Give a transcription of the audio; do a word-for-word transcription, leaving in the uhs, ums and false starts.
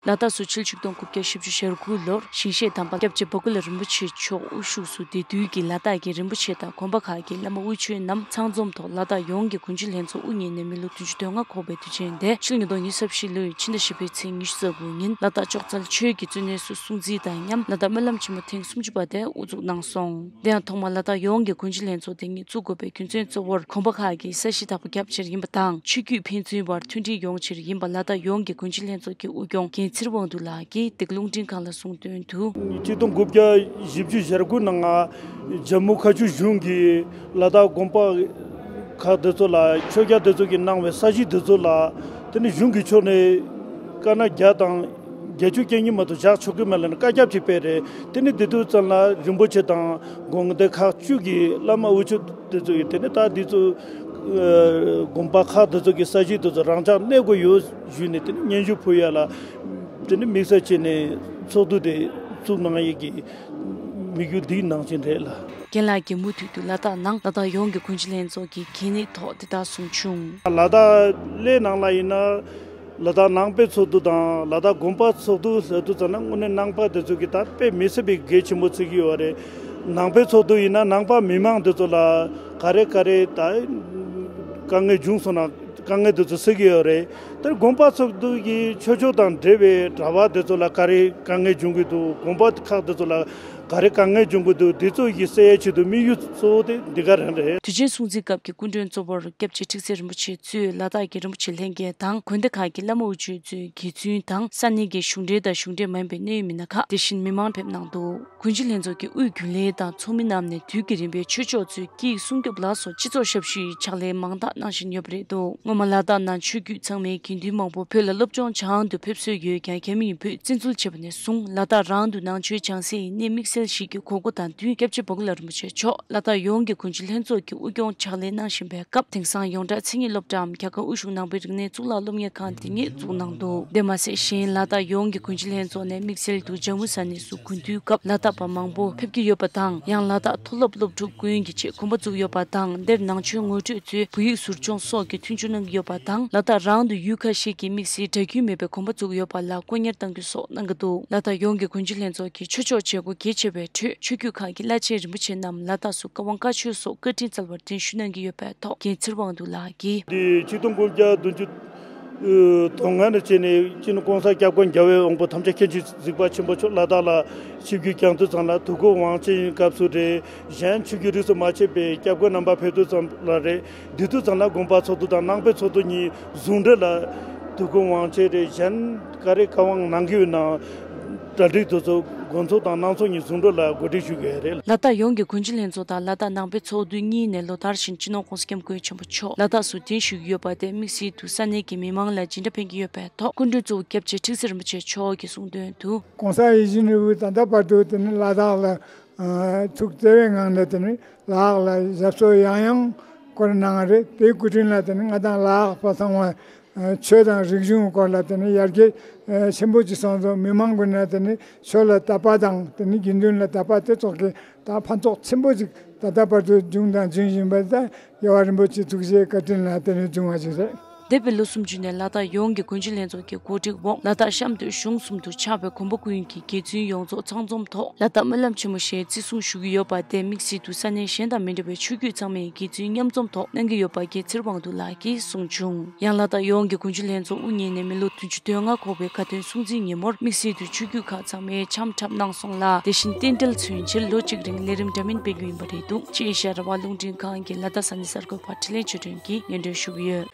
ལ་དྭགས་སུ་ཕྱི་ལོ་ཆིག་སྟོང་དགུ་བརྒྱ་བཞི་བཅུ་ཞེ་དགུ་ལོར་ཞིང་གཤེགས་དམ་པ་སྐྱབས་རྗེ་བ་ཀུ་ལ་རིན་པོ་ཆེ་མཆོག་དབུ་བཞུགས་སུ་དེ་དུས་ཀྱི་ལ་དྭགས་ཀྱི་རིན་པོ་ཆེ་དང་དགོན་པ་ཁག་གི་བླ་མ་དབུ་ཆོས་རྣམས་ཚང་འཛོམས་ཐོག་ལ་དྭགས་ཡོངས་ཀྱི་དགོན་སྤྱི་ལྷན་ཚོགས་དབུ་བརྙེས་ནས་མི་ལོ་བདུན་ཅུ་དོན་ལྔ་འཁོར་བའི་དུས་ཆེན་དེ་ཕྱི་ལོ་ཉིས་སྟོང་ཉི་ཤུ་རྩ་བཞི་ལོའི་ཕྱི་ཟླ་བཞི་པའི་ཚེས་ཉི་ཤུ་རྩ་དགུ་ཉིན་ལ་དྭགས་ལྕོག་རྩལ་ཆོས་ཀྱི་གཙོ་གནས་སུ་སྲུང་བརྩི་དང་མཉམ་ལ་དྭགས་སྨོན་ལམ་ཆེན་མོ་ཐེངས་སུམ་ཅུ་པ་དེ་དབུ་འཛུགས་གནང་སོང་། དེ་ཡང་ཐོག་མར་ལ་དྭགས་ཡོངས་ཀྱི་དགོན་སྤྱི་ལྷན་ཚོགས་དེ་ཉིད་བཙུགས་དགོས་པའི་རྒྱུ་མཚན་གཙོ་བོར་དགོན་པ་ཁག་གིས་ས་གཞི་བདག་པོ་རྒྱབ་ཕྱིར་ཡིན་པ་དང་ཆོས་བརྒྱུད་ཕན་ཚུན་བར་མཐུན་སྒྲིལ་ཡོང་ཕྱིར་ཡིན་པ་ལ་དྭགས་ཡོངས་ཀྱི་དགོན་སྤྱི་ལྷན་ཚོགས་ཀྱི་དབུ་སྐྱོང་རྒྱལ་ཚེ་རིང་དབང་འདུས་ལགས་ཀྱིས་འདི་ག་རླུང་འཕྲིན་ཁང་ལ་གསུངས་དོན་དུ། ཆིག་སྟོང་དགུ་བརྒྱ་བཞི་བཅུ་ཞེ་དགུ་ནང་ང་ཇམ་མུ་ཁ་ཆུ་གཞུང་གིས་ལ་དྭགས་དགོན་པ་ཁག་དེ་ཚོ་ལ་ཆོས་རྒྱལ་དེ་ཚོ་གིས་གནང་བའི་ས་གཞི་དེ་ཚོ་ལ་དེ་ནི་གཞུང་གི་ཕྱོགས་ནས་དཀར་ནག་བརྒྱ་དང་བརྒྱད་ཅུ་གྱ་གཉིས་མ་གཏོགས་བཞག་ཆོག་གི་མེད་ལབ་ནས་བཀའ་ཁྱབ་ཅིག་སྤེལ་རེད། དེ་ནི་དེ་དུས་ཙམ་ལ་རིན་པོ་ཆེ་དང་དགོན་སྡེ་ཁག་བཅུ་གི་བླ་མ་དབུ་ཆོས་དེ་ཚོ་གིས་དེ་ནི་ད་འདི་ཚོ་དགོན་པ་ཁག་དེ་ཚོ་གི་ས་གཞི་དེ་ཚོ་རང་འཇགས་གནས་དགོས་ཡོད་ཞུས་ནས་དེ་ནི་སྙན་ཞུ་ཕུལ་ཡ་ལ་དེ་ནི་དམིགས་བསལ་བྱས་ནས་ཚོགས་འདུ་དེ་བཙུགས་གནང་ཡས་ཀྱི་དམིགས་ཡུལ་འདིའི་ནང་བཞིན་རེད་ལ། རྒན་ལགས་ཀྱིས་མུ་མཐུད་དུ་ལ་དྭགས་ནང་ལ་དྭགས་ཡོངས་ཀྱི་དགོན་སྤྱི་ལྷན་ཚོགས་ཀྱི་གལ་གནད་ཐོག་དེ་ལྟར་གསུངས་བྱུང་། ལ་དྭགས་གླེ་ནང་ལ་ཡིན་ན་ལ་དྭགས་ནང་པའི་ཚོགས་འདུ་དང་ལ་དྭགས་དགོན་པ་ཚོགས་འདུ་ཟེར་དུས་ཙམ་ན་དངོས་གནས་ནང་པ་དེ་ཚོ་གིས་ད་དཔེ་མི་སྲིད་པའི་གལ་ཆེན་པོ་བརྩི་གི་ཡོད་རེད། ནང་པའི་ཚོགས་འདུ་ཡིན་ན་ནང་པ་མི་མང་དེ་ཚོ་ལ་ག་རེ་ག་རེ་ད་དཀའ་ངལ་བྱུང་སོང་ན་དཀའ་ངལ་དེ་ཚོ་སེལ་གི་ཡོད་རེད། དེར་དགོན་པ་ཚོགས་འདུ་གིས་ཆོས་ཕྱོགས་དང་འབྲེལ་བའི་གྲྭ་པ་དེ་ཚོ་ལ་ག་རེ་དཀའ་ངལ་བྱུང་གི་འདུག་དགོན་པ་ཁག་དེ་ཚོ་ལ་ག་རེ་དཀའ་ངལ་བྱུང་གི་འདུག་འདི་ཚོ་ཡི་སེལ་ཡའི་ཆེད་དུ་དམིགས་ཡུལ་གཙོ་བོ་དེ་འདི་ག་རང་རེད། དུས་ཆེན་སྲུང་བརྩིའི་སྐབས་ཀྱི་སྐུ་མགྲོན་གཙོ་བོར་སྐྱབས་རྗེ་ཁྲི་ཟུར་རིན་པོ་ཆེ་གཙོས་ལ་དྭགས་ཀྱི་རིན་པོ་ཆེ་ལྷན་རྒྱས་དང་དགོན་སྡེ་ཁག་གི་བླ་མ་དབུ་ཆོས་གཙོས་དགེ་བཙུན་དང་ས་གནས་ཀྱི་གཞུང་འབྲེལ་དང་གཞུང་འབྲེལ་མ་ཡིན་པའི་གནད་ཡོད་མི་སྣ་ཁག་དེ་བཞིན་མི་མང་ཕེབས་གནང་འདུག་དགོན་སྤྱི་ལྷན་ཚོགས་ཀྱི་དབུས་རྒྱུན་ལས་དང་ཚོགས་མི་རྣམས་ནས་དུས་ཀྱི་རིམ་པའི་ཆོས་ཕྱོགས་གཙོས་སྐད་ཡིག་སྲུང་སྐྱོབ་ལ་སོགས་སྤྱི་ཚོགས་ཞབས་ཞུའི་ཕྱག་ལས་མང་དག་གནང་བཞིན་ཡོད་པ་རེད་འདུག་སྔོན་མ་ལ་དྭགས་ནང་ཆོས་བརྒྱུད་ཚང་མའི་དགེ་འདུན་མང་པོ་བོད་ལ་སློབ་སྦྱོང་སྦྱང་དུ་ཕེབས་སྲོལ་ཡོད་ཀྱང་རྒྱ་མི་ཡིས་བོད་བཙན་འཛུལ་བྱས་པ་ནས་བཟུང་ལ་དྭགས་རང་དུ་ནང་ཆོས་སྦྱང་སའི་གནས་དམིགས་བསལ་ཞིག་གི་དགོས་མཁོ་དང་བསྟུན་སྐྱབས་རྗེ་བ་ཀུ་ལ་རིན་པོ་ཆེ་མཆོག་ལ་དྭགས་ཡོངས་ཀྱི་དགོན་སྤྱི་ལྷན་ཚོགས་ཀྱི་དབུ་སྐྱོང་ཕྱག་ལས་གནང་བཞིན་པའི་སྐབས་དེང་སང་ཡོངས་གྲགས་མཚན་ཉིད་སློབ་གྲྭའམ་རྒྱ་གར་དབུས་གཞུང་ནང་པའི་རིག་གནས་གཙུག་ལག་སློབ་གཉེར་ཁང་དེ་ཉིད་བཙུགས་གནང་འདུག་དེ་མ་ཟད་གཞན་ལ་དྭགས་ཡོངས་ཀྱི་དགོན་སྤྱི་ལྷན་ཚོགས་ནས་དམིགས་བསལ་དུ་ལྕགས་མོ་ས་གནས་སུ་དགུན་དུས་སྐབས་ལ་དྭགས་པ་མང་པོ་ཕེབས་ཀྱི་ཡོད་པ་དང་། ཡང་ལ་དྭགས་མཐོ་སློབ་སློབ་ཕྲུག་ཀུན་གྱི་ཆེད་དགོན་པ་བཙུགས་ཡོད་པ་དང་། འདིར་ནང་ཆོས་ངོ་སྤྲོད་གཙོས་བོད་ཡིག་ཟུར་སྦྱོང་སོགས་ཀྱི་མཐུན་འགྱུར་གནང་གི་ཡོད་པ་དང་། ལ་དྭགས་རང་དུ་ཡུལ་ཁ་ཤས་ཀྱི་དམིགས་བསལ་གྲྭ་རྒྱུན་མེད་པའི་དགོན་པ་བཙུགས་ཡོད་པ་ལ་བཀོད་གཉེར་གཏང་རྒྱུ་སོགས་གནང་གི་འདུག་ལ་དྭགས་ཡོངས་ཀྱི་དགོན་སྤྱི་ལྷན་ཚོགས་ཀྱི་ཆོས་ཕྱོགས་བྱེད་སྒོ་གལ་ཆེ་བའི་ཁྲོད་ཆོས་བརྒྱུད་ཁག་གི་བླ་ཆེན་རིན་པོ་ཆེ་རྣམས་ལ་དྭགས་སུ་བཀའ་དབང་བཀའ་ཆོས་སོགས་བཀའ་དྲིན་སྩལ་བར་གདན་ཞུ་གནང་གི་ཡོད་པའི་ཐོག་རྒན་ཚེ་རིང་དབང་འདུས་ལགས་ཀྱིས། འདི་ཆིག་སྟོང་དགུ་བརྒྱ་བདུན་ཅུ་དོན་ལྔ་ནས་བྱས་ནས་སྤྱི་ནོར་༸གོང་ས་༸སྐྱབས་མགོན་རྒྱལ་བའི་དབང་པོ་ཐམས་ཅད་མཁྱེན་ཅིང་གཟིགས་པ་ཆེན་པོ་མཆོག་ལ་དྭགས་ལ་ཆིབས་བསྒྱུར་བསྐྱངས་དུས་ཙམ་ལ་དུས་འཁོར་དབང་ཆེན་སྐབས་སུ་རེད། གཞན་ཆོས་བརྒྱུད་རིས་སུ་མ་ཆད་པའི་སྐྱབས་མགོན་རྣམ་པ་ཕེབས་དུས་ཙམ་ལ་རེད། འདི་དུས་ཙམ་ལ་དགོན་པ་ཚོགས་འདུ་དང་ནང་པའི་ཚོགས་འདུ་གཉིས་ཟུང་འབྲེལ་ལ་དུས་འཁོར་དབང་ཆེན་རེད། གཞན་ག་རེ་བཀའ་དབང་གནང་གི་ཡོད་ན་གྲ་སྒྲིག་དེ་ཚོ་དགོན་ཚོགས་དང་ནང་ཚོགས་གཉིས་ཟུང་འབྲེལ་ལ་གོ་སྒྲིག་ཞུ་དགོས་རེད། ལ་དྭགས་ཡོངས་ཀྱི་དགོན་སྤྱི་ལྷན་ཚོགས་དང་ལ་དྭགས་ནང་པའི་ཚོགས་འདུ་གཉིས་ནས་ལོ་ལྟར་བཞིན་སྤྱི་ནོར་༸གོང་ས་༸སྐྱབས་མགོན་ཆེན་པོ་མཆོག་ལ་དྭགས་སུ་གདན་ཞུ་གི་ཡོད་པ་དེ་དམིགས་བསལ་དུ་ས་གནས་ཀྱི་མི་མང་ལ་འཇིགས་སྐྲག་འཕེན་གྱི་ཡོད་པའི་ཐོག་སྐུ་མགྲོན་གཙོ་བོ་སྐྱབས་རྗེ་ཁྲི་ཟུར་རིན་པོ་ཆེ་མཆོག་གིས་གསུངས་དོན་དུ། ༸གོང་ས་ཡིད་བཞིན་ནོར་བུས་ད་ལྟ་བར་དུ་དེ་ནི་ལ་དྭགས་ལ་ཨ་ཐུགས་བརྩེ་བའི་ངང་ནས་དེ་ནི་ལ་དྭགས་ལ་ཞབས་སོར་ཡང་ཡང་བསྐོར་གནང་བ་རེད། དེའི་སྐུ་དྲིན་ལ་དེ་ནི་ང་དང་ལ་དྭགས་པ་ཚང་མ་ཨ་ཆོས་དང་རིག་གཞུང་སྐོར་ལ་དེ་ནི་ཡར་རྒྱས་ཨ་ཆེན་པོ་ཅིག་སོང་ཙང་མི་མང་ཀུན་ནས་དེ་ནི་ཆོས་ལ་དད་པ་དང་དེ་ནི་དགེ་འདུན་ལ་དད་པ་དེ་ཙོགས་ཀྱི་ད་ཕན་ཐོགས་ཆེན་པོ་ཅིག་ད་ལྟ་བར་དུ་བྱུང་དང་འབྱུང་བཞིན་པ་དང་རྒྱལ་བ་རིན་པོ་ཆེའི་ཐུགས་རྗེ་བཀའ་དྲིན་ལ་དེ་ནི་བྱུང་བ་ཞིག་རེད། འདས་པའི་ལོ་སུམ་ཅུ་ནས་ལ་དྭགས་ཡོངས་ཀྱི་དགོན་སྤྱི་ལྷན་ཚོགས་ཀྱི་གོ་སྒྲིག་འོག་ལ་དྭགས་གཤམ་སྟོད་གཞུང་གསུམ་དུ་ཆགས་པའི་དགོན་པ་ཀུན་གྱི་དགེ་བཙུན་ཡོངས་རྫོགས་ཚང་འཛོམས་ཐོག་ལ་དྭགས་སྨོན་ལམ་ཆེན་མོ་ཞེས་བརྩི་སྲུང་ཞུ་གི་ཡོད་པ་དེ་དམིགས་བསལ་དུ་ས་གནས་གཞན་དང་མི་འདྲ་བའི་ཆོས་བརྒྱུད་ཚང་མའི་དགེ་བཙུན་མཉམ་འཛོམས་ཐོག་གནང་གི་ཡོད་པ་རྒན་ཚེ་རིང་དབང་འདུས་ལགས་ཀྱིས་གསུངས་བྱུང་། ཡང་ལ་དྭགས་ཡོངས་ཀྱི་དགོན་སྤྱི་ལྷན་ཚོགས་དབུ་བརྙེས་ནས་མི་ལོ་བདུན་ཅུ་དོན་ལྔ་འཁོར་བའི་ཁ་ཐོན་སྲུང་བརྩིའི་ཉིན་མོར་དམིགས་བསལ་དུ་ཆོས་བརྒྱུད་ཁག་ཚང་མས་འཆམ་འཁྲབ་གནང་སོང་ལ། དེ་བཞིན་རྟེན་འབྲེལ་མཚོན་ཕྱིར་ལོ་གཅིག་རིང་ལས་རིམ་འདྲ་མིན་སྤེལ་རྒྱུ་ཡིན་པ་རེད་འདུག་ཅེས་ཨེ་ཤ་ཡ་རང་དབང་རླུང་འཕྲིན་ཁང་གི་ལ་དྭགས་ས་གནས་གསར་འགོད་པ་འཕྲིན་ལས་ཆོས་སྒྲོན་གྱིས་སྙན་སྒྲོན་ཞུ་གི་ཡོད།